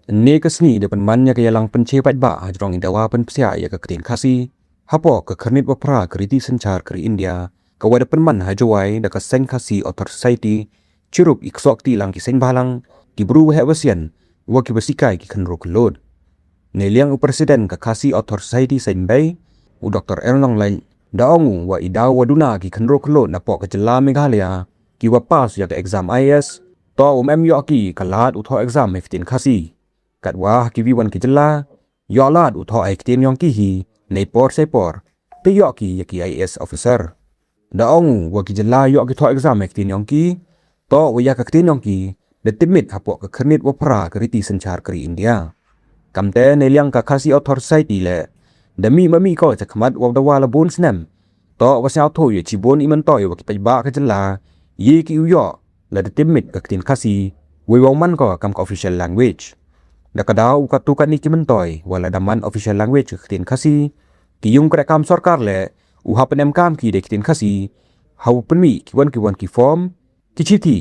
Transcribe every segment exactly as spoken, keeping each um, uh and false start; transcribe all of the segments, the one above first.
Ynne ka sngi da pynman ïa ka ïalang pynche paidbah hajrong i dawa pynpsiah ïa ka ktien Khasi hapoh ka khyrnit wa phra ka riti synshar ka ri India, ka wa da pynman ha Jowai da ka Seng Khasi Author Society, chirup i ksoh kti lang ki seng bhalang, ki bru waheh wasian, wa ki wa sikai ki khynroo khyllood. Neiliang u president ka Khasi Author Society Seng Bei, u Doktor L Nonglait, da ong u wa i daw wa duna ki khynroo khyllood napoh ka jylla Meghalaya ki wa pass ïa ka exam I A S, to um em ïoh ki ka lad u thoh exam ha ktien Khasi. Katwa ha ki wi wan ki jylla, ïoh lad u thoh ha ktien yong ki hi, nei por sei por, te ïoh ki ïa ki I A S officer. Da ong u wa ki jylla ïoh ki thoh exam ha ktien yong ki, to wa ïa ka ktien yong ki da tipmit hapoh ka khyrnit wa phra ka riti synshar ka ri India. Kamte neiliang ka Khasi Author Society leh, da mih ma mih ko cha khmat wa dawa la bun snem, to wa sngewthuh ïa chibun i myntoi wa ki paidbah ka jylla, ïa ki u ïoh la da tipmit ka ktien Khasi, wei wa man ko kam ka official language. Da ka daw u katto katne ki myntoi wa la da man official language ka ktien Khasi, ki yung kreh kam sorkar leh, u hap pynemkam ki da ktien Khasi, ha u pynmih ki wan ki wan ki form, ki chithi,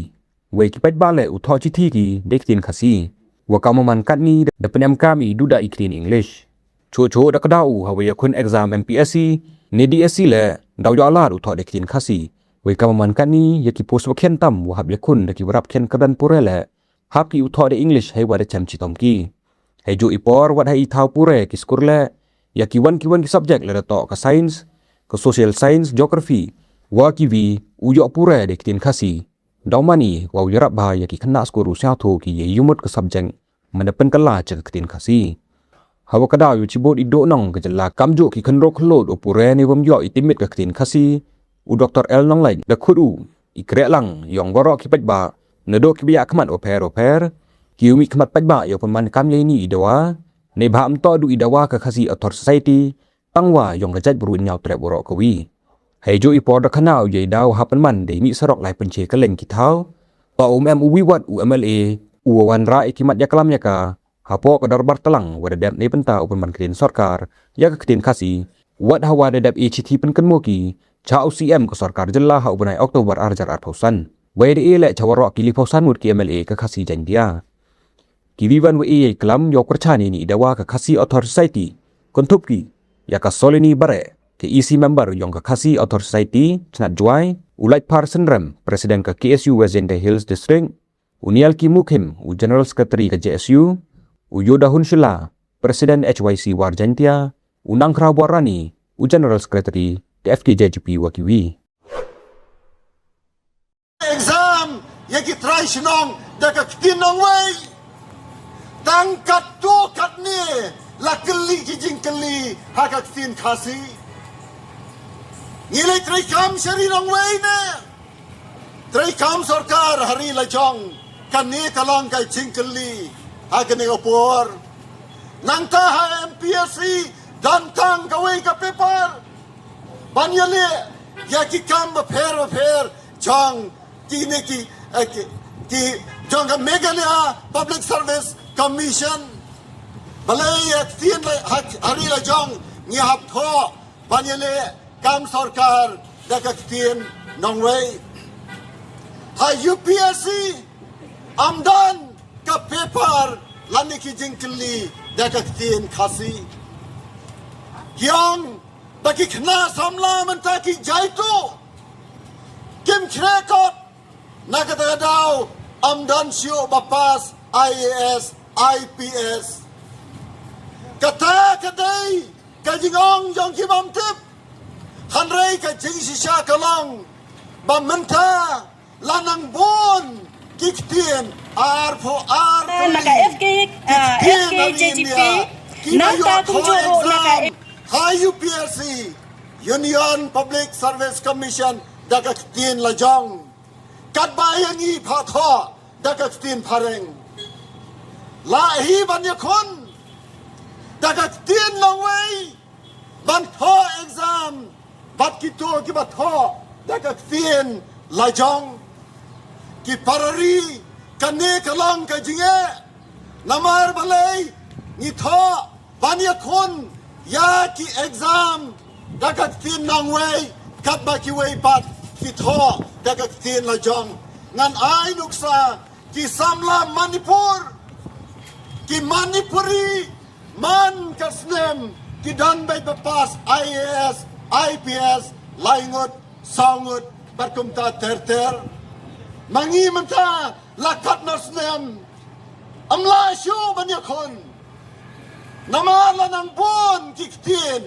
wei ki paidbah leh u thoh chithi ki da ktien Khasi. Wa kam man katne da pynemkam i duda i ktien English. Chuh chuh da ka daw u ha wa ïakhun exam M P S C ne D S C leh, daw ïoh lad u thoh da ktien Khasi. Wei kam man katne ïa ki post wa khian tam wa hap ïakhun da ki wa rap khian kyrdan pure leh, hap ki u thoh da English hei wa da chem chitom ki. Hei juh i por wat hei i thaw pure ki skur leh, ïa ki wan ki wan ki subject leh da toh ka science, ka social science, geography, wa ki wi u ïoh pure da ktien Khasi. Daw mani wa u ïarap bha ïa ki khynnah skur u sngewthuh ki ïa i mut ka subject, man da pynkylla cha ka ktien Khasi. Ha wa ka daw ïa u chibun i doh nong ka jylla kamjooh ki khynroo khyllood u pure ne wam ïoh i tipmit ka ktien Khasi, u Doktor L Nonglait da khot u i kreh lang yong waroh ki paidbah, naduh ki ba ïa khmat wa pher wa pher, ki u mih khmat paidbah ïa u pynman kam ïa ini i dawa, ne bha am to du i dawa ka Khasi Author Society, tang wa yong ka jait bru in ïaw trep waroh ka wi. Hei juh i por da ka naw ïa i daw hap pynman da i mih sarok lai pynche ka leng ki thaw, to um em u wi wat u M L A u wa wanrah ïa ki mat ïa klam ïa ka, hapoh ka dorbar tlang wa da dep ne pynta u pynman ktien sorkar ïa ka ktien Khasi, wat ha wa da dep i chithi pynkynmo ki cha u C M ka sorkar jylla ha u bnai October ar hajar arphew san. Wei da i leh cha waroh ki liphew san ngut ki M L A ka Khasi Jaintia. Ki wi wan wa i ïa i klam ïa u kyrchan ini i dawa ka Khasi Author Society, kynthup ki ïa ka Solini Bareh, ka E C member yong ka Khasi Author Society chnat Jowai, u Laitphar Synrem, president ka K S U West Jaintia Hills District, u Nialki Mukhim, u general secretary ka J S U, u Yodahun Shylla, president H Y C War Jaintia, u Nangkhraw Borani, u general secretary ka F K J G P wa ki wi. Exam ïa ki trai shnong da ka ktien nongwei. Tang katto katne la kylli ki jingkylli ha ka ktien Khasi. Ngi leh trei kam sha ri nongwei ne trei kam sorkar ha ri lajong? Kane ka long ka jingkylli ha kane ka por. Nangta ha M P S C don tang kawei ka paper ban ïaleh ïa ki kam bapher bapher jong kine ki, eh, ki, ki jong ka Meghalaya Public Service Commission. Balei ïa ktien la, ha, ha ri lajong ngi hap thoh ban ïaleh kam sorkar da ka ktien nongwei? Ha U P S C am don ka paper lane ki jingkylli da ka ktien Khasi. Ki ong ba ki khynnah samla mynta ki jaituh, kim khreh kot, na kata ka daw am don shuh ba pass I A S, I P S. Kata ka dei ka jingong jong ki bym tip. Hynrei ka jingshisha ka long ba mynta la nang bun ki ktien arphew ar tylli ki ktien ha ri India kiba ïoh thoh exam ha U P S C, Union Public Service Commission, da ka ktien lajong. Katba ïa ngi pha thoh da ka ktien phareng. Lah hi ban ïakhun da ka ktien nongwei ban thoh exam bad kito kiba thoh da ka ktien lajong. Ki para ri, kane ka long ka jingeh. Namar balei ngi thoh ban ïakhun ïa ki exam da ka ktien nongwei katba kiwei pat ki thoh da ka ktien lajong? Ngan ai nuksa, ki samla Manipur, Ki Manipuri man ka snem ki don beit ba pass I A S, I P S, lai ngut, saw ngut, bad kumta ter ter. Ma ngi mynta la katno snem, ym lah shuh ban ïakhun. Namar la nang bun ki ktien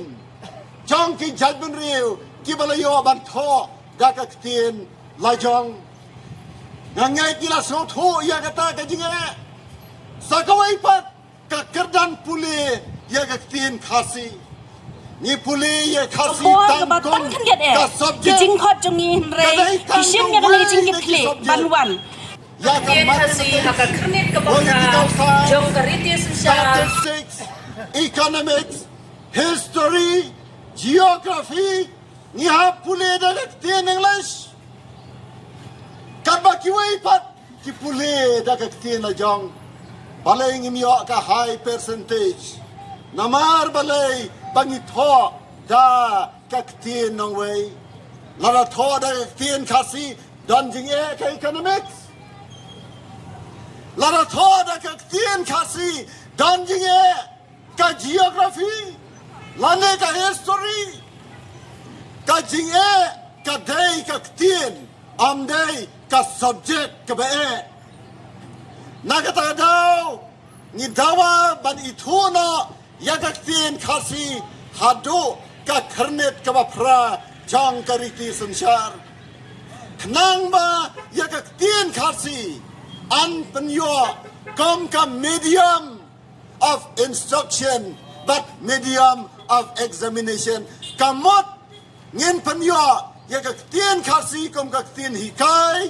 jong ki jaitbynriew kiba la ïoh ban thoh da ka ktien lajong. Nga ngeit ngi la sngewthuh ïa kata ka jingeh. Sa kawei pat, ka kyrdan pule ïa ka ktien Khasi. Ngi pule ïa Khasi tang kum ka subject. Ka dei tang kawei na ki subject. Ïa ka mathematics, political science, statistics, economics, history, geography, ngi hap pule da ka ktien English. Katba kiwei pat ki pule da ka ktien lajong. Balei ngim ïoh ka high percentage? Namar balei ba ngi thoh da ka ktien nongwei? Lada thoh da ka ktien Khasi, don jingeh ka economics. Lada thoh da ka ktien Khasi, don jingeh ka geography, lane ka history. Ka jingeh ka dei ka ktien, ym dei ka subject kaba eh. Na kata ka daw, ngi dawa ban ithuh noh ïa ka ktien Khasi haduh ka khyrnit kaba phra jong ka riti synshar. Khnang ba ïa ka ktien Khasi yn pynïoh kum ka medium of instruction, but medium of examination. Ka mut ngin pynïoh ïa ka ktien Khasi kum ka ktien hikai,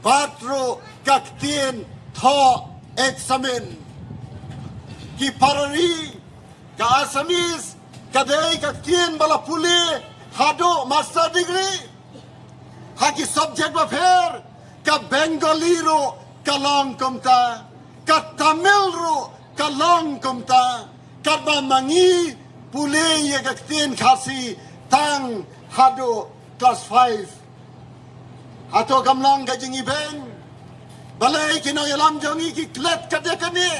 bad ruh ka ktien thoh eksamin. Ki para ri, ka Assamese ka dei ka ktien ba la pule haduh master degree. Ha ki subject bapher, ka Bengali ruh ka long kumta, ka Tamil ruh ka long kumta. Katba ma ngi pule ïa ka ktien Khasi tang haduh class five. Hato kam long ka jingibeiñ? Balei ki nongïalam jong ngi ki klet katne katne?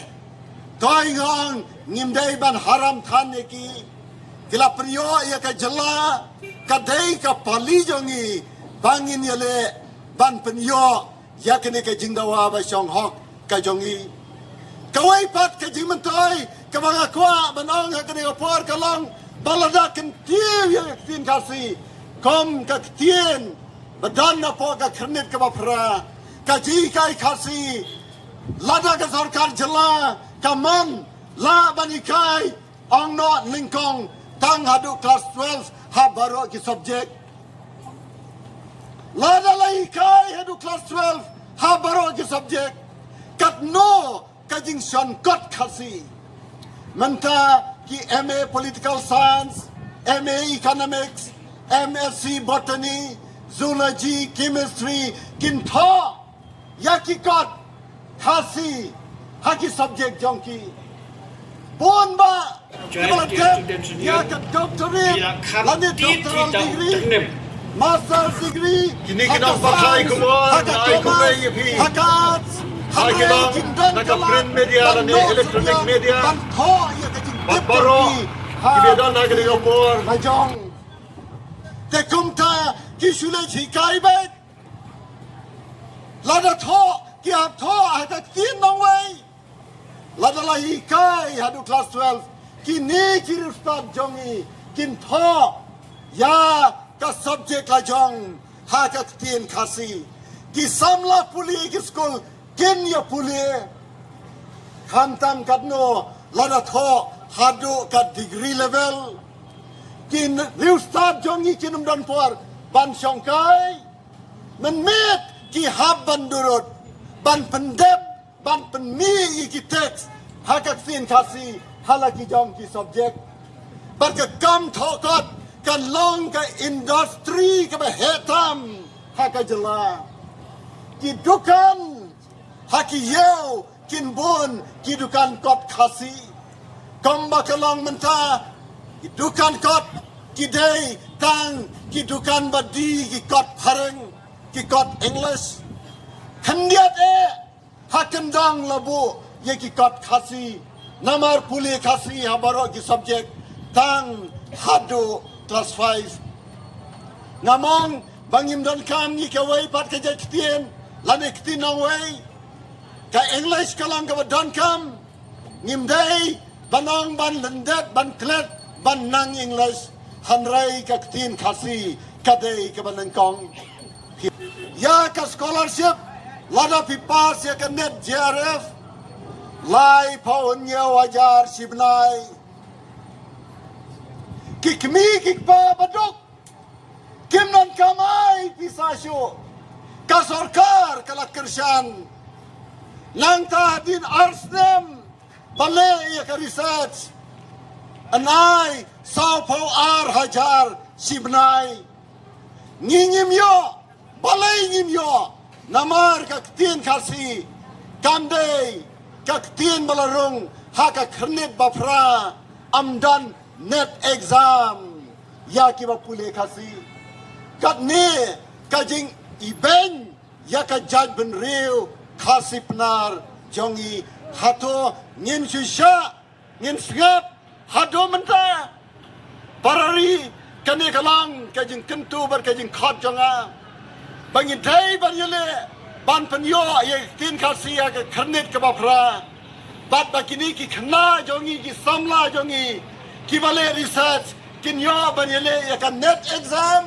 Toi nga ong, ngim dei ban haram than ïa ki. Ki la pynïoh ïa ka jylla, ka dei ka pali jong ngi ba ngin ïaleh ban pynïoh ïa kane ka jingdawa ba shong hok ka jong ngi. Kawei pat ka jingmyntoi kaba nga kwah ban ong ha kane ka por ka long ba lada kyntiew ïa ka ktien Khasi kum ka ktien ba don napoh ka khyrnit kaba phra, ka jinghikai Khasi, lada ka sorkar jylla ka mon lah ban hikai, ong noh nyngkong, tang haduh class twelve ha baroh ki subject. Lada la hikai haduh class twelve ha baroh ki subject, katno ka jingshon kot Khasi? Mynta ki M A Political Science, M A Economics, M Sc Botany, Zoology, Chemistry, kin thoh ïa ki kot Khasi ha ki subject jong ki. Bun bah kiba la dep ïa ka doctorate lane doctoral degree, master's degree, kine ki nongpathai khubor, ai khublei ïa phi. Ha ki long na ka print media lane electronic media, bad baroh kiba don ha kane ka por. Te kumta ki shu leit hikai beit. Lada thoh, ki hap thoh ha ka ktien nongwei. Lada la hikai haduh class twelve, kine ki riewstad jong ngi kin thoh ïa ka subject lajong ha ka ktien Khasi. Ki samla pule ki skul kin ïa pule. Khamtam katno lada thoh haduh ka degree level, ki riewstad jong ngi kin ym don por ban shongkai. Mynmiet ki hap ban durut, ban pyndep, ban pynmih ïa ki text ha ka ktien Khasi ha la ki jong ki subject. Bad ka kam thoh kot kan long ka industry kaba heh tam ha ka jylla. Ki dukan ha ki ïew kin bun ki dukan kot Khasi. Kumba ka long mynta, ki dukan kot ki dei tang ki dukan ba die ki kot phareng, ki kot English. Khyndiat eh ha kyndong la buh ïa ki kot Khasi, namar pule Khasi ha baroh ki subject tang haduh class five. Nga mong ba ngim donkam ïa kawei pat ka jait ktien lane ktien nongwei. Ka English ka long kaba donkam. Ngim dei ban ong ban lyndet ban klet ban nang English, hynrei ka ktien Khasi ka dei kaba nyngkong. Ïa ka scholarship, lada phi pass ïa ka NET JRF, laiphew hynñiew hajar shi bnai. Ki kmie ki kpa baduk kim donkam ai pisa shuh. Ka sorkar ka la kyrshan. Nangta hadien ar snem ba leh ïa ka research, yn ai sawphew ar hajar shi bnai. Ngi ngim ïoh, balei ngim ïoh? Namar ka ktien Khasi kam dei ka ktien ba la rung ha ka khyrnit ba phra, ym don NET exam ïa kiba pule Khasi. Katne ka jingibeiñ ïa ka jaitbynriew Khasi Pnar jong ngi. Hato ngin shu shah, ngin sngap haduh mynta? Para ri, kane ka long ka jingkyntu bad ka jingkhot jong nga ba ngi dei ban ïaleh ban pynïoh ïa ka ktien Khasi ha ka khyrnit kaba phra. Bad ba kine ki khynnah jong ngi, ki samla jong ngi kiba leh research kin ïoh ban ïaleh ïa ka NET exam.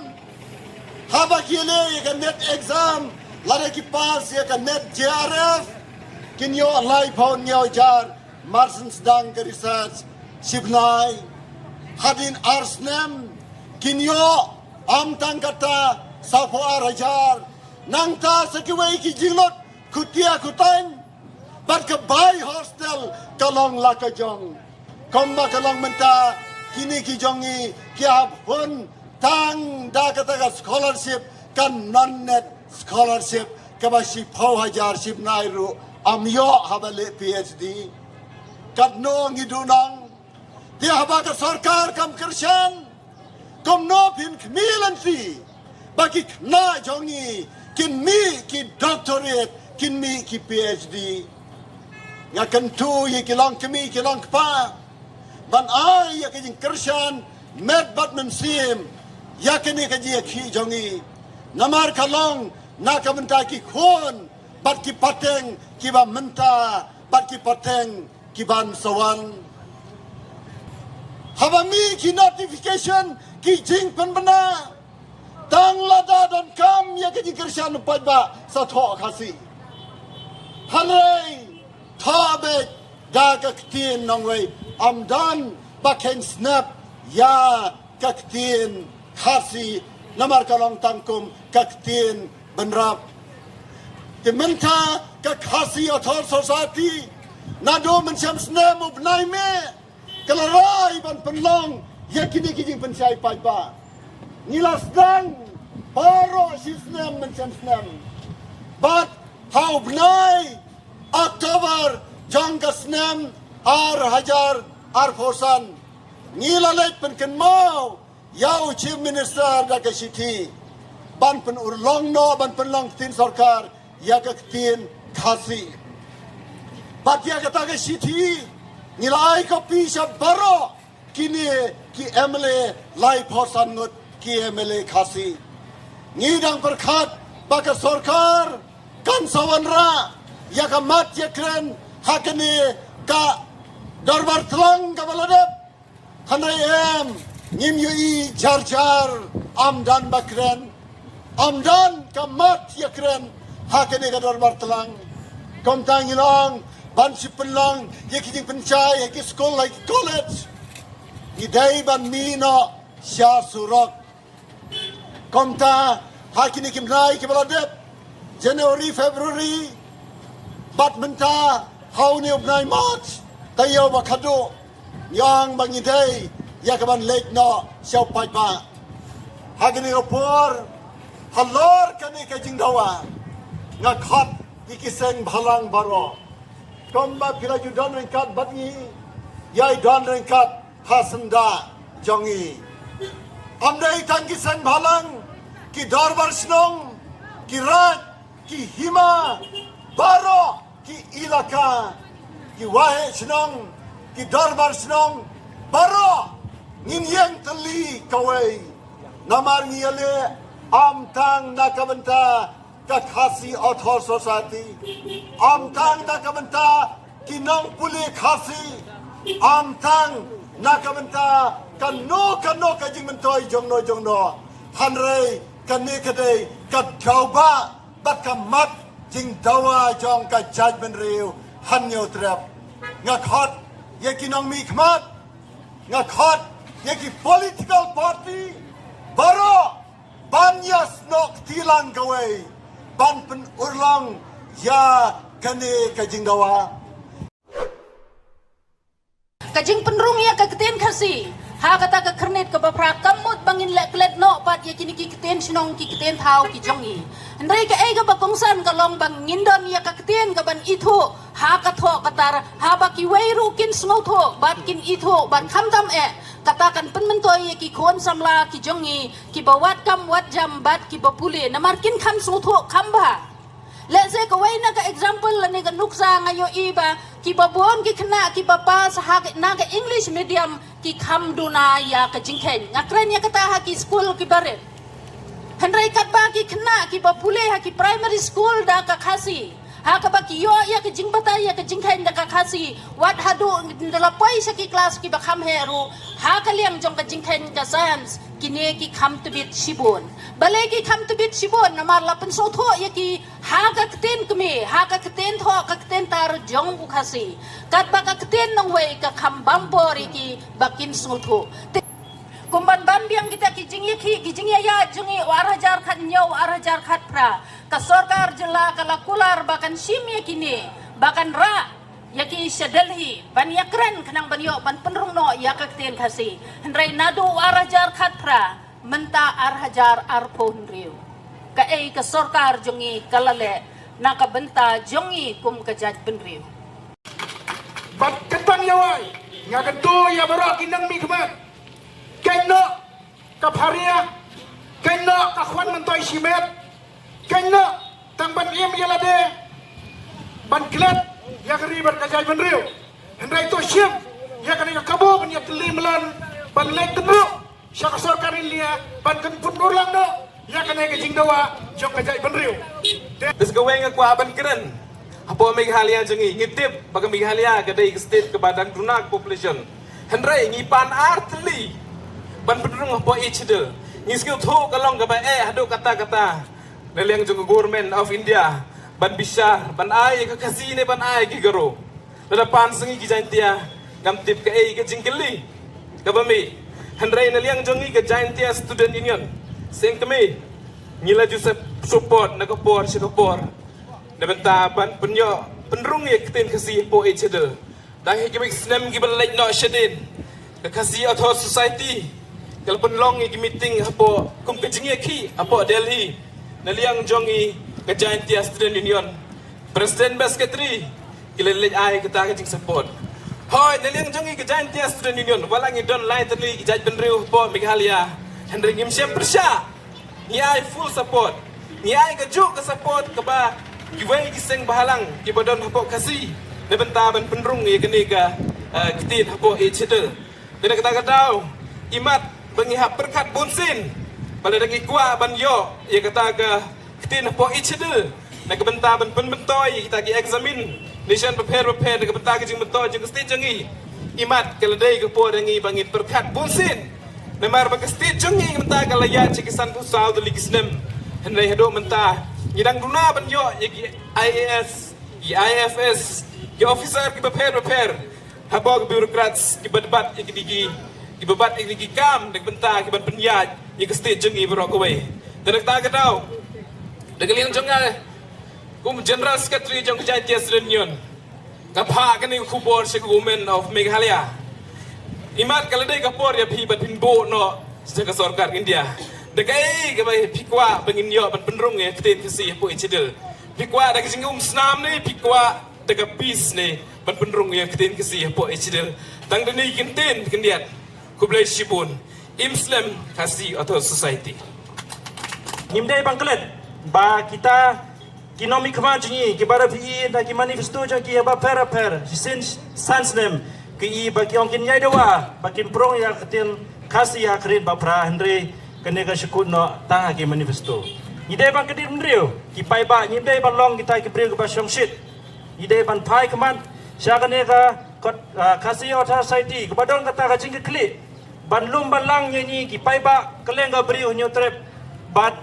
Haba ki ïaleh ïa ka NET exam, lada ki pass ïa ka NET JRF, kin ïoh laiphew hynñiew hajar, mar shu sdang ka research shi bnai. Hadien ar snem kin ïoh, ym tang kata, sawphew ar hajar. Nangta sa kiwei ki jinglut khutia khutang bad ka bai hostel ka long la ka jong. Kumba ka long mynta, kine ki jong ngi ki hap hun tang da kata ka scholarship, ka non-NET scholarship, kaba shiphew hajar shi bnai ruh ym ïoh haba leh PhD. Katno ngi duh nong? Te haba ka sorkar kam kyrshan, kumno phin khmih lynti ba ki khynnah jong ngi kin mih ki doctorate, kin mih ki PhD? Nga kyntu ïa ki longkmie ki longkpa ban ai ïa ka jingkyrshan met bad mynsiem ïa kane ka jingïakhih jong ngi. Namar ka long na ka bynta ki khun bad ki pateng kiba mynta bad ki pateng ki ban sa wan. Haba mih ki notification, ki jingpynbna, tang lada donkam ïa ka jingkyrshan u paidbah sa thoh Khasi. Hynrei thoh beit da ka ktien nongwei, ym don ba kheiñ snep ïa ka ktien Khasi, namar ka long tang kum ka ktien bynrap. Te mynta ka Khasi Author Society, naduh mynshem snem u bnai May, ka la rai ban pynlong ïa kine ki jingpynshai paidbah. Ngi la sdang baroh shi snem mynshem snem. Bad ha u bnai October jong ka snem ar hajar arphew san, ngi la leit pynkynmaw ïa u Chief Minister da ka shithi ban pynurlong noh, ban pynlong ktien sorkar ïa ka ktien Khasi. Bad ïa kata ka shithi ngi la ai copy sha baroh kine ki MLA, laiphew san ngut ki MLA Khasi. Ngi dang pyrkhat ba ka sorkar kan sa wanrah ïa ka mat ïa kren ha kane ka dorbar tlang kaba la dep. Hynrei em, ngim ïohi jar jar, ym don ba kren, ym don ka mat ïa kren ha kane ka dorbar tlang. Kumta ngi long ban shu pynlong ïa ki jingpynshai ha ki skul, ha ki college. Ngi dei ban mih noh sha surok. Kumta ha kine ki bnai kiba la dep, January, February, bad mynta ha une u bnai March, taïew ba khatduh, ngi ong ba ngi dei ïa ka ban leit noh sha u paidbah. Ha kane ka por, halor kane ka jingdawa, nga khot ïa ki seng bhalang baroh. Kumba phi la ju don ryngkat bad ngi, ïai don ryngkat ha syndah jong ngi. Ym dei tang ki seng bhalang, ki dorbar shnong, ki raid, ki hima, baroh ki ilaka. ki waheh shnong, ki dorbar shnong baroh ngin ïeng tylli kawei. Namar ngi ïaleh ym tang na ka bynta ka Khasi Author Society, ym tang na ka bynta ki nongpule Khasi, ym tang na ka bynta kano kano ka jingmyntoi jongno jongno. Hynrei kane ka dei ka dawa bad ka mat jingdawa jong ka jaitbynriew. Hynñiew trep nga khot ïa ki nongmihkhmat, nga khot ïa ki political party baroh ban ïasnoh kti lang kawei ban pynurlong ïa kane ka jingdawa. Ka jingpynrung ïa ka ktien Khasi ha kata ka khyrnit kaba phra kam mut ba ngin leh klet noh pat ïa kine ki ktien shnong, ki ktien thaw ki jong ngi. Hynrei kaei kaba kongsan ka long ba ngin don ïa ka ktien kaban ithuh ha ka thoh ka tar, haba kiwei ruh kin sngewthuh bad kin ithuh bad khamtam eh kata kan pynmyntoi ïa ki khun samla ki jong ngi kiba wad kam wad jam bad kiba pule, namar kin kham sngewthuh kham bha. Lehse kawei na ka example lane ka nuksa nga ïohi ba kiba bun ki khynnah kiba pass ha ka, na ka English medium ki kham duna ïa ka jingkheiñ. Nga kren ïa kata ha ki skul kiba rit. Hynrei katba ki khynnah kiba pule ha ki primary school da ka Khasi, ha kaba ki ïoh ïa ka jingbatai ïa ka jingkheiñ da ka Khasi, wat haduh nda la poi sha ki klas kiba kham heh ruh, ha ka liang jong ka jingkheiñ ka science kine ki kham tbit shibun. Balei ki kham tbit shibun? Namar la pynsngewthuh ïa ki ha ka ktien kmie, ha ka ktien thoh, ka ktien tar jong u Khasi. Katba ka ktien nongwei ka kham bam bor ïa ki ba kin sngewthuh. Te kumban ban biang kita ki jingïakhih, ki jingïaïaid jong ngi u ar hajar khathynñiew, u ar hajar khatphra, ka sorkar jylla ka la kular ba kan shim ïa kine, ba kan rah ïa ki sha Delhi ban ïakren khnang ban ïoh ban pynrung noh ïa ka ktien Khasi. Hynrei naduh u ar hajar khatphra mynta ar hajar arphew hynriew, kaei ka sorkar jong ngi ka la leh na ka bynta jong ngi kum ka jaitbynriew? Bad kyrpang ïa wai, nga kyntu ïa baroh ki nongmihkhmat, kynnoh ka pharia, kynnoh ka khwan myntoi shimet, kynnoh tang ban im ïa lade, ban klet ïa ka ri bad ka jaitbynriew. Hynrei to shim ïa kane ka kabu ban ïa tylli mlan, ban leit tynruh sha ka sorkar India ban kan pynurlong noh ïa kane ka jingdawa jong ka jaitbynriew. Te bad kawei nga kwah ban kren, hapoh Meghalaya jong ngi, ngi tip ba ka Meghalaya ka dei ka state kaba dang duna ka population. Hynrei ngi pan ar tylli ban pynrung hapoh H D. Ngi sngewthuh ka long kaba eh haduh katta katta na liang jong ka Government of India ban bishar ban ai ka Khasi ne ban ai ki Garo. Lada pan sa ngi ki Jaintia, ngam tip kaei ka jingkylli kaba mih. Hynrei na liang jong ngi ka Jaintia Student Union, seng kmie, ngi la ju sep-, support na ka por sha ka por na bynta ban pynïoh pynrung ïa ka ktien Khasi hapoh H D. Dang hi ki wik snem kiba la leit noh shadien, ka Khasi Author Society ka la pynlong ïa ki meeting hapoh, kum ka jingïakhih hapoh Delhi na liang jong ngi ka Jaintia Student Union. President bad secretary ki la leit ai kata ka jingsupport. Hooid, na liang jong ngi ka Jaintia Student Union, wat la ngi don lai tylli ki jaitbynriew hapoh Meghalaya, hynrei ngim shym pyrshah. Ngi ai full support. Ngi ai kajuh ka support kaba kiwei ki seng bahalang kiba don hapoh Khasi na bynta ban pynrung ïa kane ka, eh, ktien hapoh H D. Te na kata ka daw, imat ba ngi hap pyrkhat bunsien ba lada ngi kwah ban ïoh ïa kata ka ktien hapoh H D na ka bynta ban pynmyntoi ïa kita ki examination bapher bapher na ka bynta ka jingmyntoi jong ka state jong ngi. Imat ka la dei ka por ïa ngi ba ngin pyrkhat bunsien. Namar ba ka state jong ngi mynta ka la ïaid sha ki sanphew saw tylli ki snem. Hynrei haduh mynta ngi dang duna ban ïoh ïa ki I A S, ki I F S, ki officer kiba pher bapher, hapoh ki bureaucrats kiba bat ïa kine ki, kiba bat ïa kine ki kam da ka bynta kiban pynïaid ïa ka state jong ngi baroh kawei. Te na kata ka daw, da ka liang jong nga kum General Secretary jong ka Jaintia Student Union, nga phah kane ka khubor sha ka Government of Meghalaya. Imat ka la dei ka por ïa phi ban pynbud noh sha ka sorkar India. Da kaei kaba phi kwah ba ngin ïoh ban pynrung ïa ka ktien Khasi hapoh H D? Phi kwah da ka jingumsnam ne phi kwah da ka peace ne ban pynrung ïa ka ktien Khasi hapoh H D? Tang da kine ki ktien khyndiat. Khublei shibun. Im slem Khasi Author Society. Ngim dei ban klet ba kita Ki nongmihkhmat jong ngi kiba la phi i na ki manifesto jong ki haba pher pher shisien san snem, ki i ba ki ong kin ïai dawa ba kin prong ïa ka ktien Khasi ha ka rit ba phra, hynrei kane ka shu kut noh tang ha ki manifesto. Ngi dei ban kdit bynriew, ki paidbah, ngim dei ban long kita ki briew kiba shongshit. Ngi dei ban phai khmat sha kane ka kot, ah, Khasi Authors' Society kaba don kata ka jingkitkhlieh ban lum ban lang ïa ngi ki paidbah kylleng ka Bri u Hynñiewtrep bad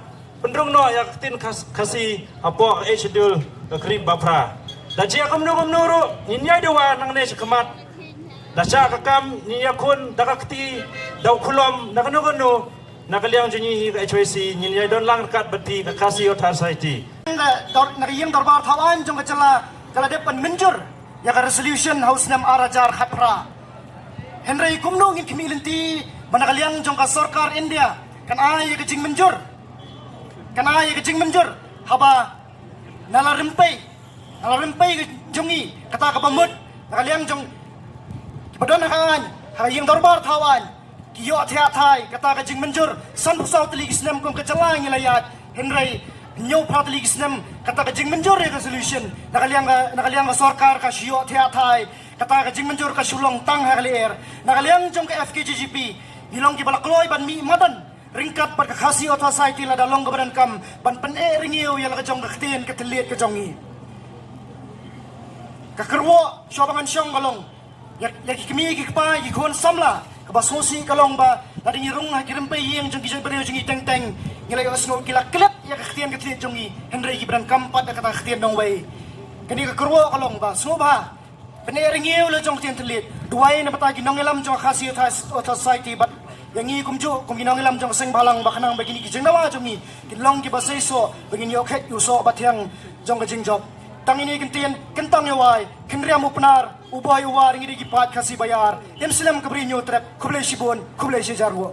pynrung noh ïa ka ktien Khas-, Khasi hapoh ka Eighth Schedule ka kyrip ba phra. Da jia kumno kumno ruh ngin ïai dawa nangne sha khmat. Da shah ka kam ngin ïakhun da ka kti, da u khulom, da kano kano. Na ka liang jong ngi hi ka H Y C ngin ïai don lang ryngkat bad phi ka Khasi Authors' Society. Na ka dor-, na ka ïing dorbar thaw aiñ jong ka jylla ka la dep ban mynjur ïa ka resolution ha u snem ar hajar khatphra. Hynrei kumno ngin khmih lynti ba na ka liang jong ka sorkar India kan ai ïa ka jingmynjur, kan ai ïa ka jingmynjur haba na la rympei, na la rympei ka jong ngi kata kaba mut na ka liang jong kiba don ha ka aiñ, ha ka ïing dorbar thaw aiñ, ki ïoh thiah thai kata ka jingmynjur. Sanphew saw tylli ki snem kum ka jylla ngi la ïaid, hynrei hynñiew phra tylli ki snem kata ka jingmynjur ïa ka resolution na ka liang ka, na ka liang ka sorkar ka shu ïoh thiah thai. Kata ka jingmynjur ka shu long tang ha ka lyer. Na ka liang jong ka F K J G P ngi long kiba la kloi ban mih madan ryngkat bad ka Khasi Authors' Society lada long kaba donkam ban pyneh rngiew ïa la ka jong ka ktien ka thylliej ka jong ngi. Ka kyrwoh shuwa ba ngan shong ka long ïa, ïa ki kmie ki kpa, ïa ki khun samla, kaba sngewsih ka long ba lada ngi rung ha ki rympei ïing jong ki jaitbynriew jong ngi teng teng, ngi la ïohsngew ki la klet ïa ka ktien ka thylliej jong ngi, hynrei kiba donkam pat ïa kata ka ktien nongwei. Kane ka kyrwoh ka long ba sngewbha pyneh rngiew la jong ka ktien thylliej. Duwai na bynta ki nongïalam jong ka Khasi Authors' Society bad ïa ngi kumjuh kum ki nongïalam jong ka seng bhalang ba khnang ba kine ki jingdawa jong ngi kin long kiba seisoh, ba ngin ïoh khet ïa u soh ba thiang jong ka jingjop. Tang ine i kyntien, kyntang ïa wai, khynriam u Pnar, u Bhoi u War, ngi dei ki paid Khasi ba ïar. Im slem ka Bri u Hynñiewtrep. Khublei shibun, khublei shihajar nguh.